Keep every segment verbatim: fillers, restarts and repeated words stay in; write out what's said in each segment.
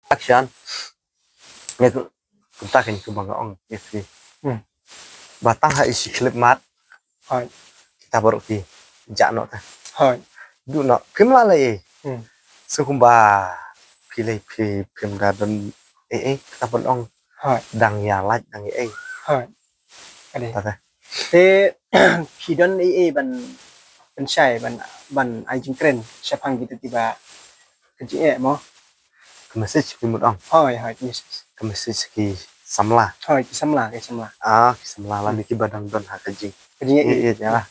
Action. Ïa tu, kumta kan kumba nga ong ïa phi. Hmm. Ba tang ha i shi khyllipmat. Hooid. Kita baroh ki jah noh te. Hooid. Duh noh, phim lah leh ei. Hmm. Sngewbha phi leh phi, phim da don ei ei, kita ban ong. Hooid. Dang ïa lait dang ei ei. Hooid. Ade. Te phi don ei ei ban, ban shai, ban, ban ai jingkren shaphang kita kiba ka jingeh mo. Ka message ki mut ong. Hooid, hooid, ka message. Ka message ki samla. Hooid, ki samla, ki samla. Ah, ki samla lane kiba dang don ha ka jing. Ka jingeh. Ïa, ïa, ïa.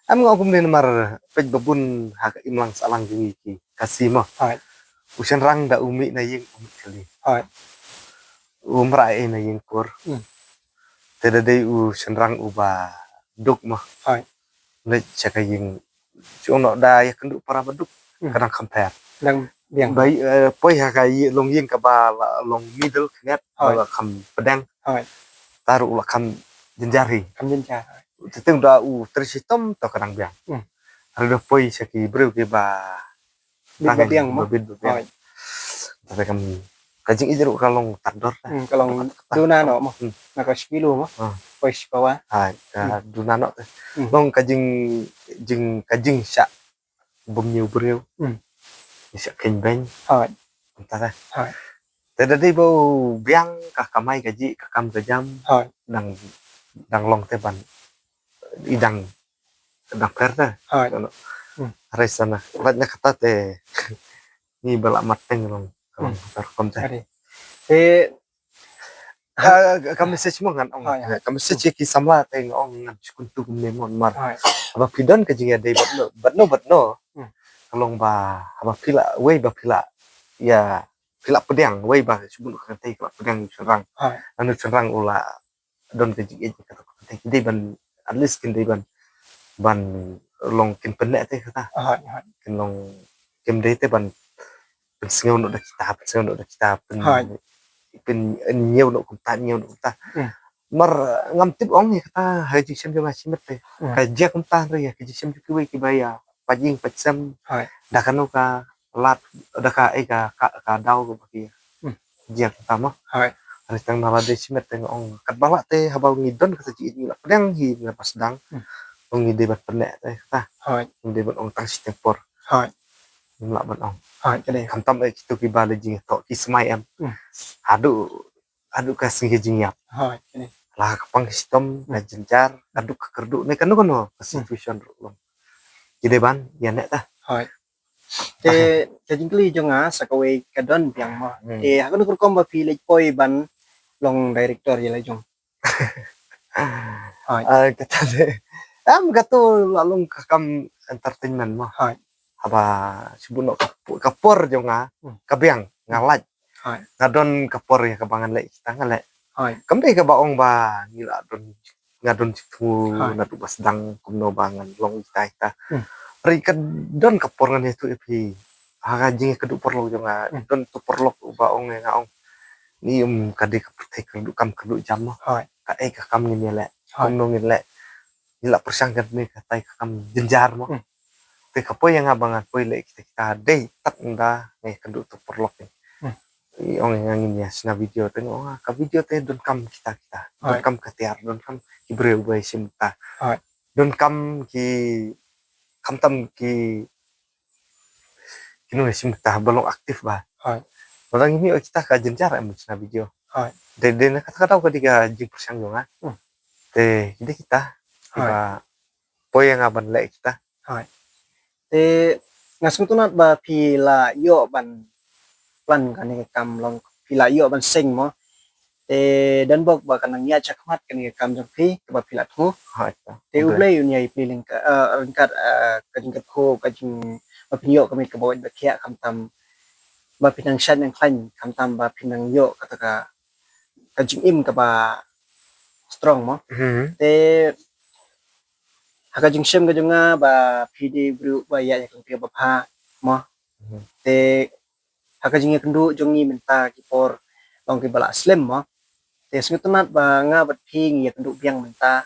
Am nga kum ne namar peit ba bun ha ka imlang sahlang jong ngi ki Khasi mo. Hooid. U shynrang da u mih na ïing u mih kali. Hooid. U mrad ei na ïing kur. Hmm. Te da dei u shynrang uba duk mo. Hooid. Leit sha ka ïing. Shu ong noh da ïa kynduh para ba duk. Hmm. Ka dang kham pher. Dang biang. Ba, eh, poi ha ka ïing long ïing kaba la long middle khyndiat. Hooid. Ba la kham pdeng. Hooid. Te ruh la kham jynjar hi. Kham jynjar. Te teng da u trei shitom to ka dang biang. Hmm. Hynrei da poi sha ki briew kiba Bit ba biang mo. Bit ba biang. Hooid. Te kam ka jingïeit ruh ka long tang dor. Hmm, ka long duna noh mo. Hmm. Na ka shi kilo mo. Ah. Poi shi pawa. Hooid, ka duna noh te. Hmm. Long ka jing, jing, ka jingshah bym ñiew briew. Hmm. Jingshah kheiñ beiñ. Hooid. Kumta te. Hooid. Te da dei ba u biang ka kamai kajih, ka kam ka jam. Hooid. Dang, dang long te ban i dang, dang pher te. Hooid. Hmm. Hynrei sa na, lait na kata te ngi ba lah mat teng long, long pher kum te. Ade. Te, ah, ka message mo ngan ong. Hooid, hooid. Ka message ïa ki samla te nga ong ngan shu kyntu kumne mo namar. Hooid. Haba phi don ka jingïadei bad no, bad no, bad no. Hmm. Ka long ba haba phi lah, wei ba phi lah ïa phi lah pdiang, wei ba shu buh ka kynthei phi lah pdiang ïa u shynrang. Hooid. Lane u shynrang u la don ka jingïeit ïa kata ka kynthei, ki dei ban, at least kin dei ban, ban long kin pynneh te kata. Hooid, hooid. Kin long, kim dei te ban pynsngew noh da kita, pynsngew noh da kita, pyn, hooid, pynñiew noh kumta, ñiew noh kumta. Hmm. Mar ngam tip ong ïa kata ha ka jingshem jong nga shimet te. Hmm. Ka jia kumta hynrei ïa ka jingshem jong kiwei kiba ïa pait ïing pait sem. Hooid. Da kano ka lad, da ka, eh, ka, ka, ka daw kaba ki. Hmm. Jia kumta mo. Hooid. Hynrei tang na lade shimet te nga ong katba lah te haba ngi don kata jingïeit ngi lah pdiang hi na ba sdang. Hmm. Ong ngi dei ban pynneh te kata. Hooid. Ngi dei ban ong tang shiteng por. Hooid. Ngim lah ban ong. Hooid, ka dei. Khamtam eh kito kiba la jingïathoh ki smai em. Hmm. Haduh, haduh ka sngi ka jingïap. Hooid, ka dei. La ka pang ka shitom, ka jynjar, haduh ka kyrduh ne kano kano ka situation ruh long. Ki dei ban ïaneh te. Hooid. Te ka jingkylli jong nga sa kawei ka don biang mo. Hmm. Te ha kano ka rukom ba phi leit poi ban long director ïa la jong? Hooid. Ah, kata te. Em, kato la long ka kam entertainment mo. Hooid. Haba shu buh noh ka, ka por jong nga, hmm, ka biang, nga lait. Hooid. Nga don ka por ïa kaba ngan leh kita nga leh. Hooid. Kam dei kaba ong ba ngi la don, nga don jingthmu, hooid, naduh ba sdang kumno ba ngan long ita ita. Hmm. Hynrei ka don ka por ngan ïathuh ïa phi. Ha ka jingïakynduh paralok jong nga, hmm, don tu paralok uba ong ïa nga ong. Ni, um, ka dei ka pyrthei kyrduh kam kyrduh jam mo. Hooid. Kaei ka kam ngin ïaleh. Hooid. Kumno ngin leh. Ngi la pyrshang kane katai ka kam jynjar mo. Hmm. Te ka poi ïa nga ba ngan poi leh kita kita dei tad ynda nga ïakynduh tu paralok ni. Hmm. I ong ïa nga ngin ïa shna video te nga ong ka video te donkam kita kita. Hooid. Donkam ka tiar, donkam ki briew ba ïashim bynta. Hooid. Donkam ki, khamtam ki, ki nongïashim bynta ba long active ba. Hooid. Lada ngim ïoh kita ka jynjar em ban shna video. Hooid. Dei, dei na kata ka daw ka dei ka jingpyrshang jong nga. Hmm. Te dei kita, hooid, kiba poi ïa nga ban leh kita. Hooid. Te nga sngewtynnat ba phi la ïoh ban plan kane ka kam long, phi la ïoh ban seng mo. Te don bok ba kan nang ïaid shakhmat kane ka kam jong phi kaba phi la thmu. Hooid. Te U Blei un ïai plie lyngkot, eh, ryngkat, eh, ka jingkyrkhu, ka jing, ba phin ïoh ka miet kaba wait ba khiah khamtam ba phin nang shait nang khlaiñ khamtam ba phin nang ïoh kata ka, ka jingim kaba strong mo. Hmm. Te ha ka jingshem ka jong nga ba phi dei briew ba ïaid ïa ka lynti kaba bha mo. Hmm. Te ha ka jingïakynduh jong ngi mynta ki por long kiba la slem mo. Te sngewtynnat ba nga bad phi ngi ïakynduh biang mynta.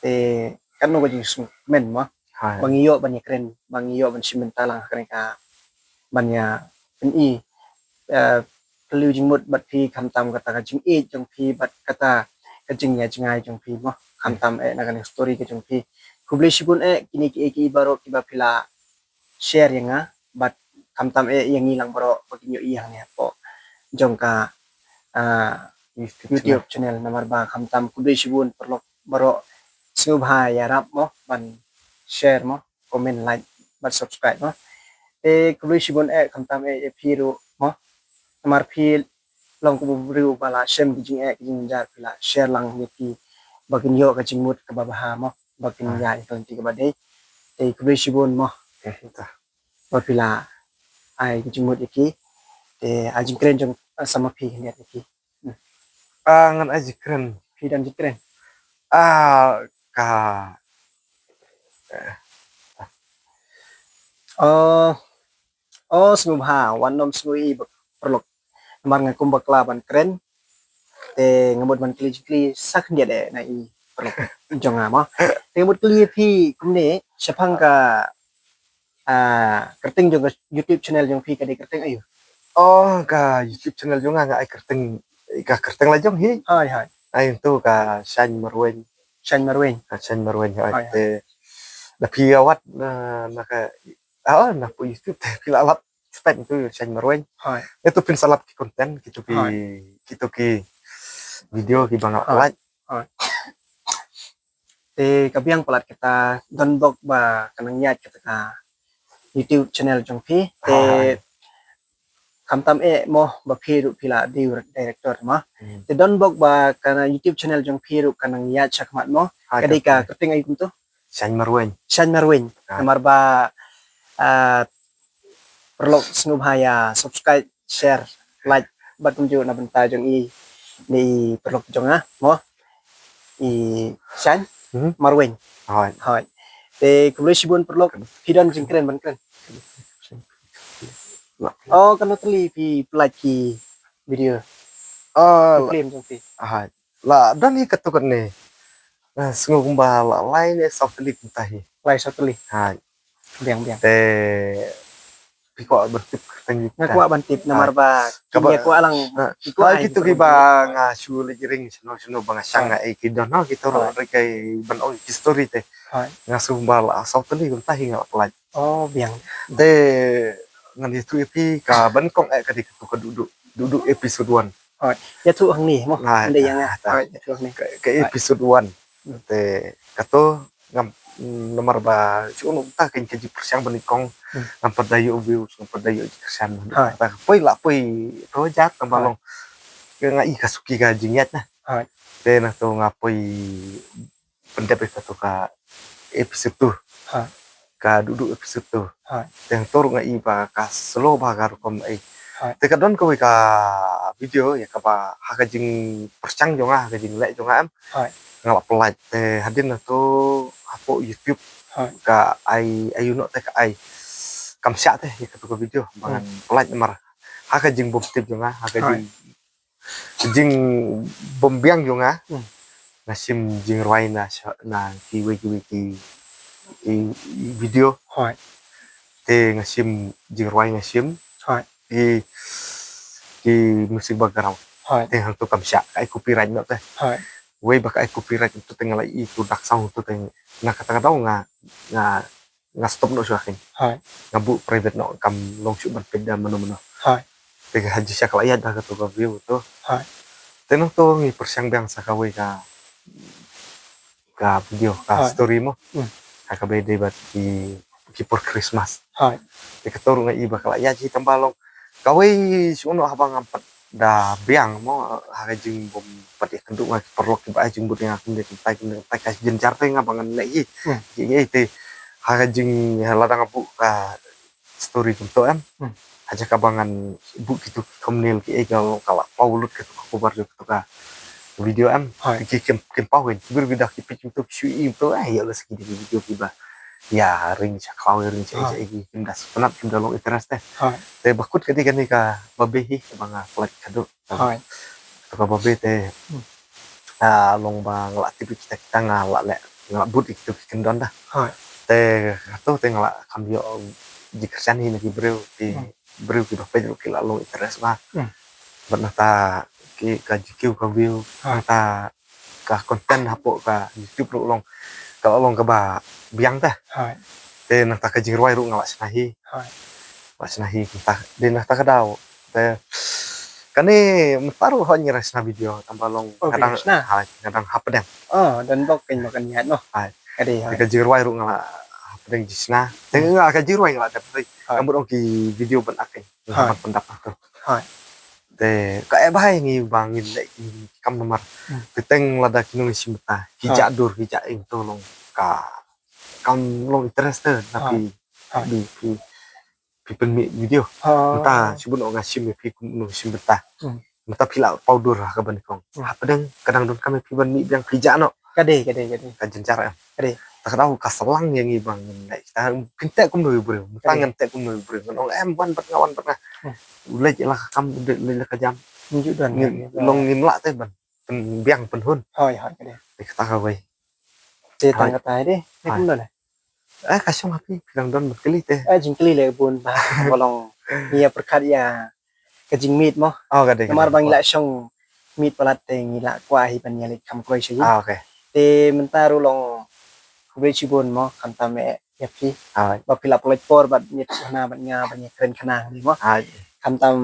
Te katno ka jingsngewkmen mo. Hooid. Ba ngi ïoh ban ïakren, ba ngi ïoh ban shim bynta lang ha kane ka ban ïa pyni, eh, kylli jingmut bad phi khamtam kata ka jingïeit jong phi bad kata ka jingïajngai jong phi mo. Khamtam eh na kane story ka jong phi. Khublei shibun eh kine ki eh ki baroh kiba phi la share ïa nga bad khamtam eh ïa ngi lang baroh ba kin ïohi hangne hapoh jong ka ah, YouTube channel namar ba khamtam khublei shibun paralok baroh sngewbha ïarap mo ban share mo, comment, like bad subscribe mo. Te khublei shibun eh khamtam eh ïa phi ruh mo. Namar phi long kum u briew ba la shem ki jingeh ki jingjynjar phi la share lang ïa ki ba kin ïoh ka jingmut kaba bha mo. Ba kin ïa ïa ki kaba dei. Te khublei shibun mo. Ba phi la ai ka jingmut ïa ki. Te ai jingkren jong ah, sa ma phi khyndiat ïa ki. Ah, ngan ai jingkren. Phi don jingkren. Ah, ka Oh, oh sngewbha, wan nym sngew i paralok. Namar nga kum bakla ban kren. Te nga mut ban kylli jingkylli sa khyndiat eh na i paralok jong nga mo. Te nga mut kylli phi kumne shaphang ka ah, kyrteng jong ka YouTube channel jong phi ka dei kyrteng aiu? Oh, ka YouTube channel jong nga nga ai kyrteng, ka kyrteng la jong hi. Hai hai. Ai tu ka Shine Marwein. Shine Marwein. Ka Shine Marwein hai. Te da phi awat na na ka ah na pu YouTube te phi la lap spek tu Shine Marwein. Hai. Itu phin sa lap ki content kitu ki kitu ki video ki ba nga la. Hai. Te ka biang palat kata don bok ba ka nang ïaid kata ka YouTube channel jong phi te khamtam eh mo ba phi ruh phi la di director ma te don bok ba ka YouTube channel jong phi ruh ka nang ïaid shakhmat mo ka dei ka kyrteng ai kumtu Shine Marwein. Shine Marwein. Namar ba ah, paralok sngewbha ïa subscribe share, like bad kumjuh na bynta jong i ne i paralok jong nga mo i Shine Marwein. Hoi. Hoi. Te khublei shibun paralok phi don jingkren ban kren. Oh kan teli phi pynlait ki video. Oh, film jong phi. Hoi. La don hi katu kane. Sngew kumba la lai ne saw teli kumta hi. Lai saw teli. Hoi. Biang biang. Te phi kwah ban tip kyrteng. Nga kwah ban tip namar ba kaba kwah lang. Ki kwah kitu kiba nga shu leit ring sno sno ba nga shang nga ei ki don ha kitu ri kai ban ong ki story te. Nga shu ba la saw teli kumta hi nga la pynlait. Oh biang. Te ngan ïathuh ïa phi ka ban kong eh ka dei katu ka Duh Duh Duh Duh episode one. Ïathuh hangne mo. Nda ïa nga. Ïathuh hangne. Ka episode one. Te katu ngam namar ba shu uno ta kein ka jingpyrshang ba nyngkong ngam pat da ïoh views ngam pat da ïoh jingkyrshan. Ta poi la poi to jat tang ba long. Ka nga i ka suki ka jingïaid na. Te na to nga poi pyndep ïa katu ka episode two. Ka duh duh episode two. Te hangto ruh nga i ba ka slow ba ka rukom ai. Te ka don kawei ka video ïa kaba ha ka jingpyrshang jong nga ha ka jingleh jong nga em. Nga la pynlait te hadien na to hapoh YouTube ka ai ai u noh te ka ai kam shah te ïa katu ka video ba ngan pynlait namar ha ka jingbym tip jong nga ha ka jing jingbym biang jong nga. Nga shim jingrwai na na kiwei kiwei ki video. Te nga shim jingrwai nga shim ki ki music background. Te hangto kam shah ka ai copyright noh te. Wei ba ka ai copyright to te nga la i tu dak sound to te nga kata ka daw nga nga nga stop noh shuwa kein. Nga buh private noh kam long shuh ban peit da mano mano. Te ha jingshisha ka la ïaid da kato ka view to. Te nangto ngi pyrshang biang sa kawei ka ka video ka story mo. Ha kaba ïadei bad ki ki por Christmas. Te kato ruh nga i ba ka la ïaid hi tang ba long kawei shuh noh haba ngam pat da biang mo ha ka jingbym pat ïakynduh nga ki paralok kiba ai jingbud ïa nga kumne kumtai kumne kumtai ka jynjar te nga ba ngan leh hi. Ki ngi te ha ka jing lada nga buh ka story kumto em. Ha jaka ba ngan buh kitu ki thumbnail ki ei ka long ka la paw lut kitu ka cover jong kitu ka video em. Ki kim kim paw kin ki bir ki dak ki pit kitu ki shu i kumto eh ïa la saki video kiba ïa ring sha khlaw ïa ring sha ei sha ei ki kim da sngewtynnat kim da long interest eh. Te ba kut ka dei kane ka babe hi kaba nga pynlait khadduh. Kaba babe te ah long ba nga la tip ïa kita kita nga la leh nga la bud ïa kita ki kyndon da. Te kato te nga la kham ïoh jingkyrshan hi na ki briew ki briew kiba peit ruh ki la long interest ba. Bad nangta ki ka GQ ka view, Ha. nangta ka content hapoh ka YouTube ruh long, ka long kaba biang te. Hai. Te nangta ka jingrwai ruh nga lah shna hi. Hai. Lah shna hi nangta. Te nangta ka daw. Te kane mynta ruh hooid ngi lah shna video tang ba long Oh, nga dang, video shna. ha, nga dang hapdeng. Oh, don bok kein ba kan ïaid noh. Hai. Ka dei, Te hai. ka jingrwai ruh nga lah hapdeng ji shna. Te Hmm. nga ka jingrwai nga lah dep. Hai. Ka mut ong ki video ban ak kein. Nga Hai. ban pyndap tu. Hai. Te ka eh bha ïa ngi ba ngin leh ki kam namar. Hmm. Te teng lada ki nongshim bynta. Ki Hai. jah dur ki jah ing to long ka kam long interest te na Hai. phi Hai. phi phi phi pynmih video. Ha. Mynta shibun ong nga shim ïa phi kum nongshim bynta. Hmm. Mynta phi lah pawdur ha kaba nyngkong. Hmm. Hapdeng ka dang don kam ïa phi ban mih biang phi jah noh. Ka dei, ka dei, ka dei. Ka jynjar em. Ka dei. Ta ka daw ka salang ïa ngi ba ngin leh. Ta ngin teh kumno ïa u briew. Mynta Ka dei. Ngin teh kumno ïa u briew. Ngin ong em wan bad nga wan bad nga. Hmm. U leh la ka kam u dei leh la ka jam. Njuk don. Ngin long ngin lah te ban pynbiang pynhun. Hoi, hoi, ka dei. Te kata kawei. Te tang Hai. kata dei. Te Hai. kumno dei? Eh ka shong ha phi phi dang don ban kylli te. Eh, jingkylli leh bun ba ka long ïa pyrkhat ïa ka jingmit mo. Oh ka dei. Namar ba ngi lah shong mih palat te ngi lah kwah hi ban ïaleit kham kloi sha hi. Ah okay. Te mynta ruh long khublei shibun mo khamtam eh ïa phi. Ah. Ba phi lah pynlait por bad ïa khana bad nga ban ïa kren khana ni mo. Ah. Khamtam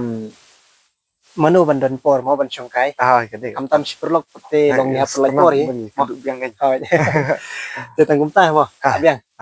mano ban don por mo ban shong kai. Ah ka dei. Khamtam shi paralok te long ïa pynlait por hi. Ka duk biang kan. Hoi. Te tang kumta mo. Ah. Biang.